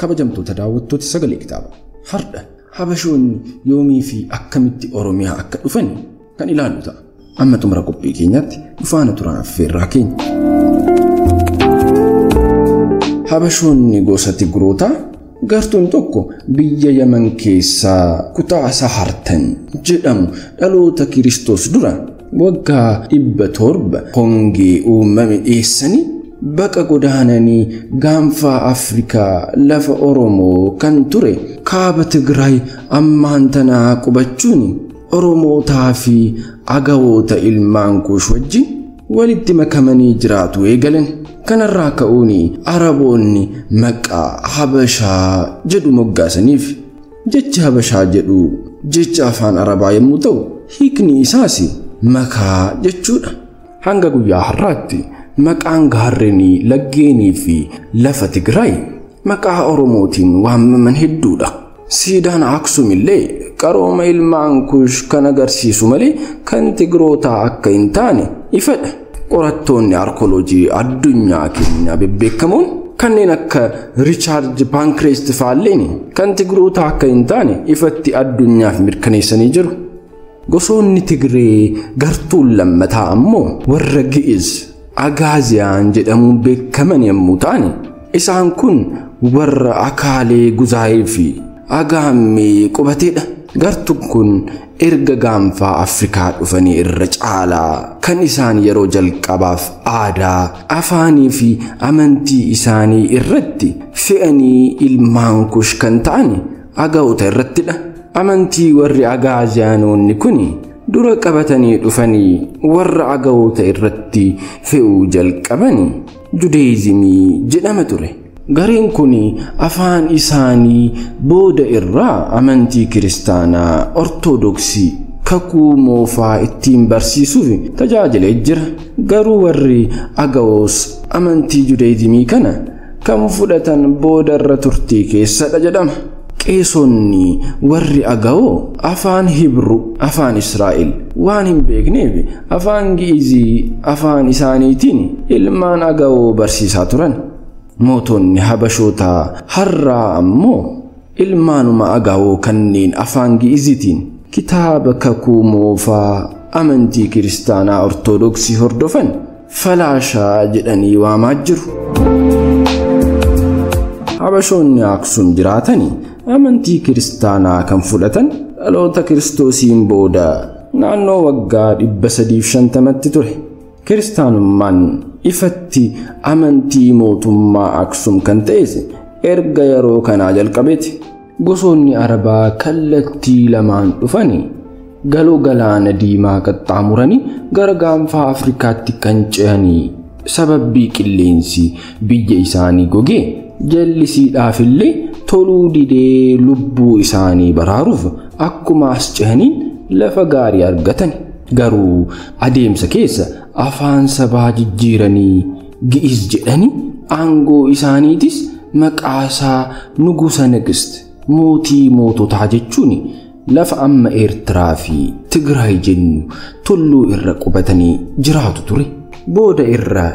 Kabajamtoota daawwattoota sagalee kitaaba. Har'a Habashoonni yoomii fi akkamitti Oromiyaa akka dhufan kan ilaallu ta'a. Amma xumura qophii keenyaatti dhufaana turan affeerraa keenya. Habashoonni gosa Tigrootaa gartuun tokko biyya Yaman keessaa kutaa Sahartan jedhamu dhaloota Kiristoos dura waggaa 700 hongee uumame dhiyeessanii baqa godaananii gaanfa Afrikaa lafa Oromoo kan ture kaaba Tigraay ammaan tanaa qubachuun Oromootaa fi Agawoota ilmaan Kuush wajjin walitti makamanii jiraatu eegalan. Kanarraa ka'uun Araboonni maqaa Habashaa jedhu moggaasaniif. Jechi Habashaa jedhu jecha afaan Arabaa yommuu ta'u hiikni isaas makaa jechuudha. Hanga guyyaa har'aatti maqaan gaarrenii, laggeenii fi lafa Tigraay maqaa Oromootiin waamaman hedduudha. Siidaan Aksum illee qarooma ilmaan Kuush kan agarsiisu malee kan Tigrootaa akka hin taane ifadha. Qorattoonni arkooloojii addunyaa keenya bebbeekamoon kanneen akka Riichaard Paankreest fa'aalleen kan Tigrootaa akka hin taane ifatti addunyaaf mirkaneessanii jiru. Gosoonni Tigree gartuun lammataa ammoo warra Gi'iz Agaaziyaan jedhamuun beekaman yommuu ta'an isaan kun warra Akaalee Guzaayee fi Agaammee qubateedha. Gartuun kun erga gaanfaa Afrikaa dhufanii irra caalaa kan isaan yeroo jalqabaaf aadaa, afaanii fi amantii isaanii irratti fe'anii ilmaan Kush kan ta'an Agawoota irrattidha. Amantii warri Agaaziyaanonni kun dura qabatanii dhufanii warra Agawoota irratti fe'uu jalqaban Judeezimii jedhama ture. Gareen kun afaan isaanii booda irraa amantii kiristaanaa Ortodoksii kakuu moofaa ittiin barsiisuuf tajaajilee jira. Garuu warri Agawoos amantii Judeezimii kana kan fudhatan booda irra turtii keessadha jedhama. Qeesonni warri Agawoo afaan Hibru, afaan Israa'el waan hin beekneef afaan Gi'izii afaan isaaniitiin ilmaan Agawoo barsiisaa turan. Mootonni Habashootaa har'aa ammoo ilmaanuma Agawoo kanneen afaan Gi'iziitiin kitaaba kakuu moofaa amantii kiristaanaa Ortodoksii hordofan Falaashaa jedhanii waamaa jiru. Habashoonni Aksum jiraatanii amantii kiristaanaa kan fudhatan dhaloota Kiristoosiin booda naannoo waggaa 350tti ture. Kiristaanummaan ifatti amantii mootummaa Aksum kan ta'es erga yeroo kanaa jalqabeeti. Gosoonni Arabaa kallattii lamaan dhufanii galoo galaana diimaa qaxxaamuranii gara gaanfa Afrikaatti kan ce'anii sababii qilleensi biyya isaanii gogee jallisiidhaaf illee toluu didee lubbuu isaanii baraaruuf akkuma as ce'aniin lafa gaarii argatan. Garuu adeemsa keessa afaan sabaa jijjiiranii Gi'iz jedhanii aangoo isaaniitis maqaasaa Nugusa Nagist mootii moototaa jechuun lafa amma Eertiraa fi Tigraay jennu tulluu irra qubatanii jiraatu ture. Booda irra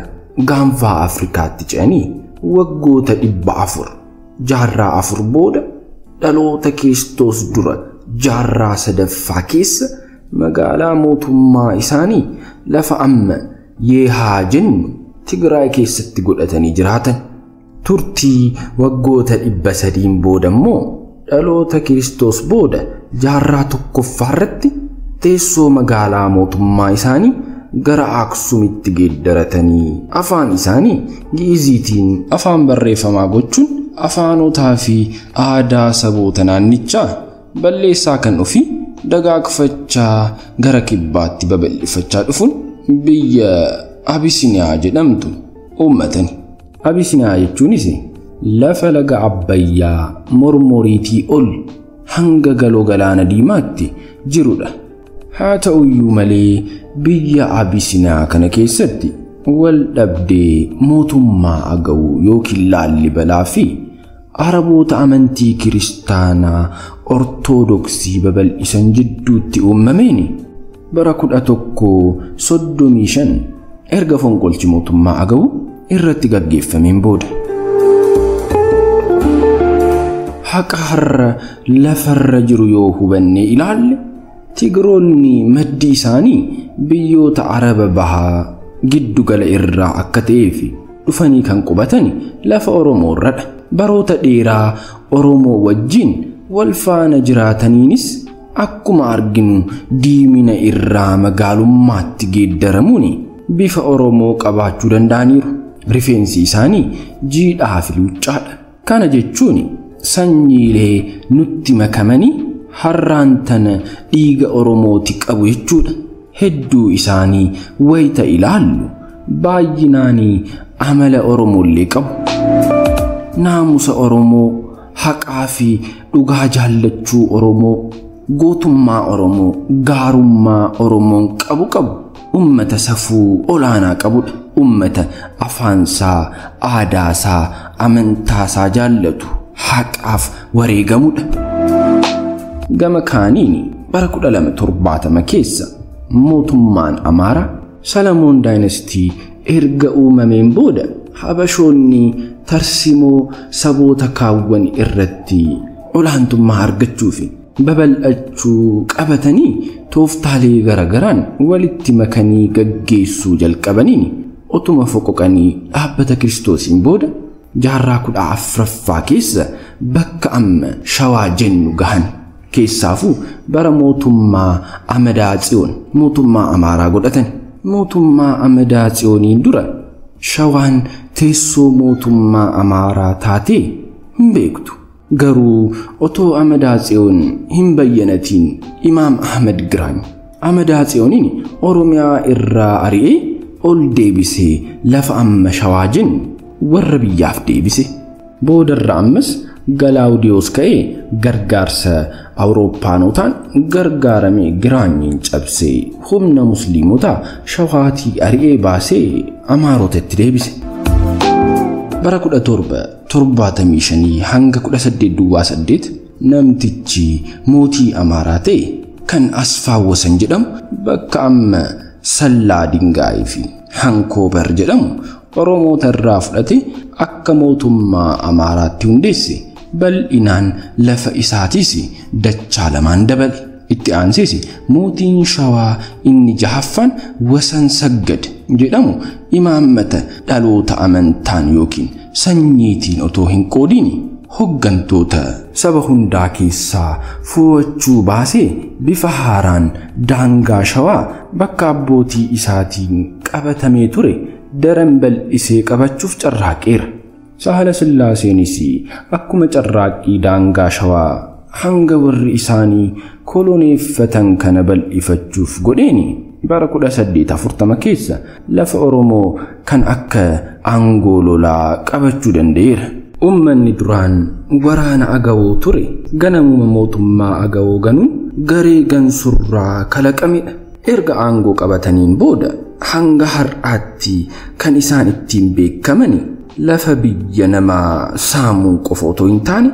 gaanfaa Afrikaatti ce'anii waggoota 400 jaarraa 4 booda dhaloota Kiristoos dura jaarraa 3ffaa keessa magaalaa mootummaa isaanii lafa amma Yeehaa jennu Tigraay keessatti godhatanii jiraatan. Turtii waggoota 300 booda immoo dhaloota Kiristoos booda jaarraa 1ffaa irratti teessoo magaalaa mootummaa isaanii gara Aksumitti geeddaratanii afaan isaanii Gi'iziitiin afaan barreeffamaa gochuun afaanotaa fi aadaa saboota naannichaa balleessaa kan ofii dagaagfachaa gara kibbaatti babal'ifachaa dhufuun biyya Abisiniyaa jedhamtu uummatani. Abisiniyaa jechuunis lafa laga Abbayyaa Mormoriitii ol hanga galoo galaana diimaatti jirudha. Haa ta'uyyuu malee biyya Abisiniyaa kana keessatti wal dhabdee mootummaa Agaw yookiin Laallibalaa fi Araboota amantii kiristaanaa Ortodoksii babal'isan jidduutti uumameen bara 1135 erga fonqolchi mootummaa Agaw irratti gaggeeffameen booda. Haqa har'a lafarra jiru yoo hubanne ilaalle, Tigiroonni maddi isaanii biyyoota Araba Bahaa giddugala irraa akka ta'ee fi dhufanii kan qubatan lafa Oromoo irradha. Baroota dheeraa Oromoo wajjin wal faana jiraataniinis akkuma arginu diimina irraa magaalummaatti geeddaramuun bifa Oromoo qabaachuu danda'aniiru. Rifeensi isaanii jiidhaa fi luuccaadha. Kana jechuun sanyiilee nutti makamanii har'aan tana dhiiga Oromooti qabu jechuudha. Hedduu isaanii wayita ilaallu baay'inaan amala Oromollee qabu. Naamusa Oromoo, haqaa fi dhugaa jaallachuu Oromoo, gootummaa Oromoo, gaarummaa Oromoon qabu qabu. Ummata safuu olaanaa qabudha. Ummata afaansaa, aadaasaa, amantaasaa jaallatu, haqaaf wareegamudha. Gama kaaniin bara 1270 keessa mootummaan Amaaraa Salamoon Daayinastii erga uumameen booda Habashoonni tarsimoo saboota kaawwan irratti olaantummaa argachuu fi babal'achuu qabatanii tooftaalee garagaraan walitti makanii gaggeessuu jalqabaniin otuma foqoqanii dhaabbata Kiristoosiin booda jaarraa 14ffaa keessa bakka amma Shawaa jennu gahan. Keessaafuu bara mootummaa Amadaa Tsiyoon mootummaa Amaaraa godhatan. Mootummaa Amadaa Tsiyooniin dura Shawaan teessoo mootummaa Amaaraa taatee hin beektu. Garuu otoo Amadaa Tsiyoon hin bayyanatiin Imaam Ahmad Giraany Amadaa Tsiyooniin Oromiyaa irraa ari'ee ol deebisee lafa amma Shawaa jennu warra biyyaaf deebise. Boodarra ammas Galaawudiyoos ka'ee gargaarsa Awurooppaanotaan gargaaramee Giraanyiin cabsee humna Musliimotaa Shawaatii ari'ee baasee Amaarotatti deebise. Bara 1775 hanga 1808 namtichi mootii Amaaraa ta'e kan Asfaawwasan jedhamu bakka amma Sallaa Dingaayii fi Hankoobar jedhamu Oromoota irraa fudhate akka mootummaa Amaaraatti hundeesse. Bal'inaan lafa isaatiis dachaa lamaan dabale. Itti aansees mootiin Shawaa inni jahaffaan Wasan Saggad jedhamu imaammata dhaloota amantaan yookiin sanyiitiin otoo hin qoodiin hoggantoota saba hundaa keessaa fo'achuu baasee bifa haaraan daangaa Shawaa bakka abbootii isaatiin qabatamee ture daran bal'isee qabachuuf carraaqeera. Sahala Sillaaseenis akkuma carraaqqii daangaa Shawaa hanga warri isaanii koloneeffatan kana bal'ifachuuf godheeni bara 1840 keessa lafa Oromoo kan akka aangoo lolaa qabachuu danda'eera. Uummanni duraan waraana Agawoo ture ganamuma mootummaa Agawoo ganuun garee gansurraa kalaqamedha. Erga aangoo qabataniin booda hanga har'aatti kan isaan ittiin beekamani lafa biyya namaa saamuu qofa otoo hin taane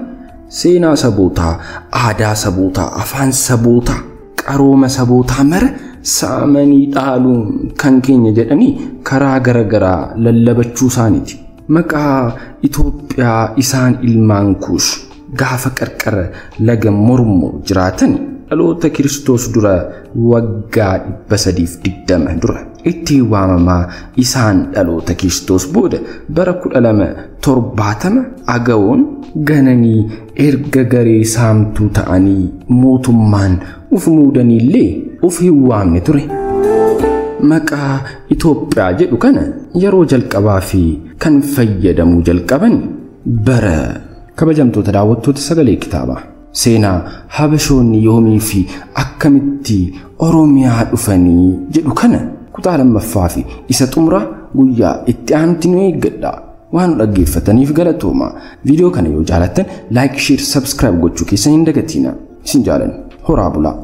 seenaa sabootaa, aadaa sabootaa, afaan sabootaa, qarooma sabootaa mara saamanii dhaaluun kan keenya jedhanii karaa garagaraa lallabachuu isaaniiti. Maqaa Itoophiyaa isaan ilmaan Kuush gaafa qarqara laga Mormor jiraatan dhaloota Kiristoos dura waggaa 320 dura ittiin waamamaa isaan dhaloota Kiristoos booda bara 1270 Agawoon gananii erga garee saamtuu ta'anii mootummaan uf muudaniillee uf hin waamne ture. Maqaa Itoophiyaa jedhu kana yeroo jalqabaa fi kan fayyadamuu jalqaban bara kabajamtoota daawwattoota sagalee kitaabaa. Seenaa Habashoonni yoomii fi akkamitti Oromiyaa dhufanii jedhu kana kutaa lammaffaa fi isa xumuraa guyyaa itti aanutti nu eeggadha. Waan nu dhaggeeffataniif galatooma. Viidiyoo kana yoo jaalattan like, share, subscribe gochuu keessan hin dagatina. Isin jaalanna. Horaa bulaa.